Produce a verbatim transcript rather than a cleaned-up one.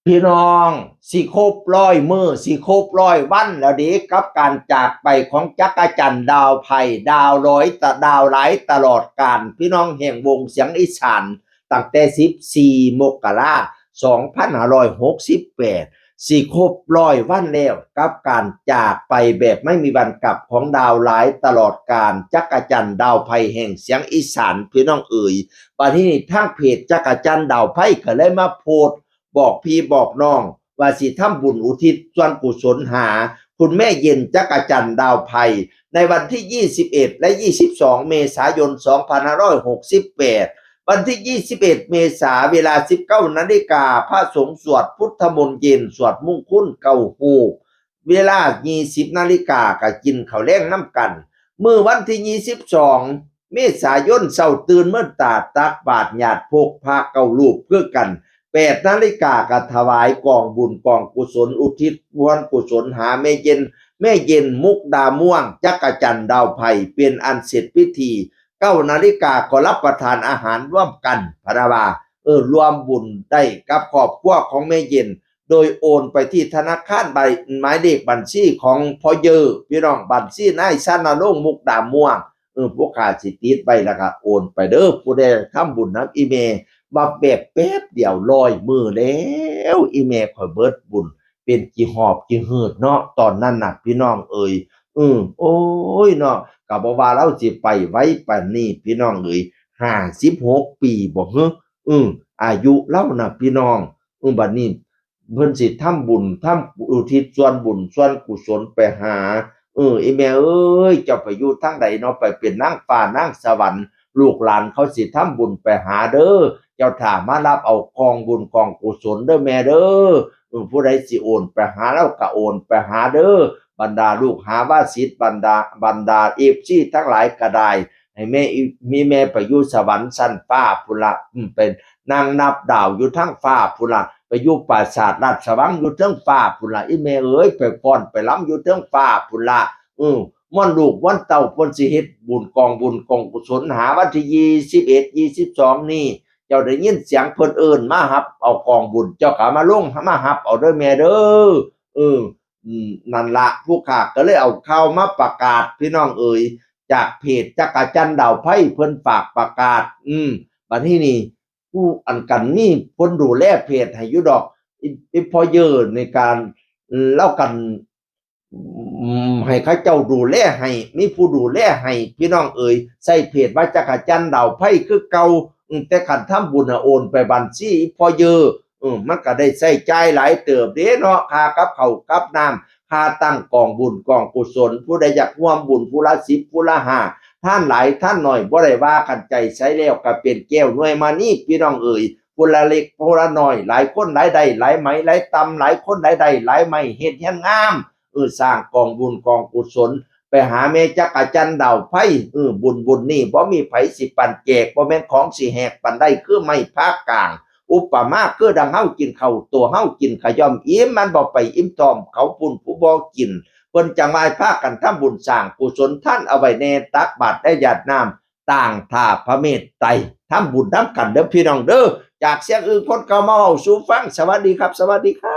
พี่น้อง สิครบร้อยมื้อ สิครบร้อยวันแล้วเด้ กับการจากไปของจักจั่นดาวไพร่ ดาวร้อยตะ ดาวหลายตลอดกาล พี่น้องแห่งวงเสียงอีสาน ตั้งแต่สิบสี่มกรา สองพันห้าร้อยหกสิบแปด สิครบร้อยวันแล้ว กับการจากไปแบบไม่มีวันกลับของดาวหลายตลอดกาล จักจั่นดาวไพร่แห่งเสียงอีสาน พี่น้องเอ๋ย บัดนี้ทางเพจจักจั่นดาวไพร่ก็เลยมาโพสต์ บอกพี่บอกน้อง ว่าสิทำบุญอุทิศส่วนกุศลหา คุณแม่เย็นจักจั่นดาวไพร่ ในวันที่ ยี่สิบเอ็ด และ ยี่สิบสอง เมษายน สองพันห้าร้อยหกสิบแปด วันที่ ยี่สิบเอ็ด เมษา เวลา สิบเก้า นาฬิกา พระสงฆ์สวดพุทธมนต์เย็น สวดมงคลเก้ารูป เวลา ยี่สิบ นาฬิกาก็กินข้าวแลงนำกัน มื้อวันที่ ยี่สิบสอง เมษายน เช้าตื่นมืดตาตักบาตรญาติพกพระเก้ารูปคือกัน แปด นาฬิกาก็ถวายกองบุญกองกุศลอุทิศส่วนกุศลหาแม่เย็น แม่เย็นมุกดาม่วง จักจั่นดาวไพร่ เป็นอันเสร็จพิธี เก้า นาฬิกาก็รับประทานอาหารร่วมกัน พะนะว่า เออ ร่วมบุญได้กับครอบครัวของแม่เย็น โดยโอนไปที่ธนาคารใบ หมายเลขบัญชีของพ่อเยอ พี่น้อง บัญชีนายชานรงค์ มุกดาม่วง เออ ผู้ข้าสิติดไว้แล้วก็โอนไปเด้อ ผู้ใดทำบุญนำอีแม่ ว่าแบบแป๊บเดียวร้อยมื้อแล้ว อีแม่ข่อยเบิดบุญ เป็นกี่หอบกี่หืดเนาะ ตอนนั้นน่ะ พี่น้องเอ๋ย อืม โอ้ยเนาะ ก็บ่ว่าเราสิไปไวปานนี้ พี่น้องเอ๋ย ห้าสิบหก ปีบ่ หึ อืม อายุเราน่ะ พี่น้อง อืม บัดนี้ เพิ่นสิทำบุญ ทำอุทิศส่วนบุญส่วนกุศลไปหา เออ อีแม่เอ้ย เจ้าไปอยู่ทางใดเนาะ ไปเป็นนางฟ้านางสวรรค์ ลูกหลานเขาสิทำบุญไปหาเด้อ เจ้าถ้ามารับเอากองบุญกองกุศลเด้อแม่เด้อ เออ ผู้ใดสิโอนไปหาเราก็โอนไปหาเด้อ บรรดาลูกหาว่าศิษย์ บรรดา บรรดา เอฟซี ทั้งหลายก็ได้ ให้แม่อี มีแม่ไปอยู่สวรรค์ชั้นฟ้าพุ้นละ อืม เป็นนางนับดาวอยู่ทั้งฟ้าพุ้นละ ไปอยู่ปราสาทราชวังอยู่เทิงฟ้าพุ้นละ อีแม่เอ๋ย ไปฟ้อนไปรำอยู่เทิงฟ้าพุ้นละ อืม ม่วนลูกม่วนเต้าเพิ่นสิเฮ็ดบุญกองบุญกองกุศลหาวันที่ ยี่สิบเอ็ด ยี่สิบสอง นี่ เจ้าได้ยินเสียงเพิ่นเอิ้นมารับเอากองบุญ เจ้าก็มาลงมารับเอาเด้อแม่เด้อ เออ อืม นั่นละ ผู้ข้าก็เลยเอาข่าวมาประกาศ พี่น้องเอ๋ย จากเพจจักจั่นดาวไพร่เพิ่นฝากประกาศ อืม บัดนี้นี่ ผู้อันกันมีคนดูแลเพจให้อยู่ดอก อี อีพ่อเยอในการ อืม เล่ากัน อืม ให้เขาเจ้าดูแลให้ มีผู้ดูแลให้ พี่น้องเอ๋ย ใช้เพจว่าจักจั่นดาวไพร่คือเก่า อืม แต่คันทำบุญน่ะโอนไปบัญชีอีพ่อเยอ อืม มันก็ได้ใช้จ่ายหลายเติบเด้เนาะ ค่ากับข้าวกับน้ำ ค่าตั้งกองบุญกองกุศล ผู้ใดอยากร่วมบุญผู้ละสิบ ผู้ละห้า ทานหลายทานน้อย บ่ได้ว่ากัน ใจใสแล้วก็เป็นแก้วหน่วยมณี พี่น้องเอ๋ย ผู้ละเล็กผู้ละน้อย หลายคนหลายได้หลายไหมหลายตำ หลายคนหลายได้หลายไหม เฮ็ดเฮือนงาม เออ สร้างกองบุญกองกุศล ไปหาแม่จักจั่นดาวไพร่ เออ บุญบุญนี่บ่มีไผสิปันแจก บ่แม่นของสิแหกปันได้ คือไม้พากกาง อุปมาคือดังเฮากินข้าว ตัวเฮากินขย่อมอิ่ม มันบ่ไปอิ่มท้องเขาพุ้นผู้บ่กิน เพิ่นจั่งว่าให้พากันทำบุญสร้างกุศลทานเอาไว้แน่ ตักบาตรและหยาดน้ำ ต่างถ้าพระเมตไตร ทำบุญนำกันเด้อพี่น้องเด้อ จากเสียงอื่นคนเก่ามาเว้าสู่ฟัง สวัสดีครับ สวัสดีครับ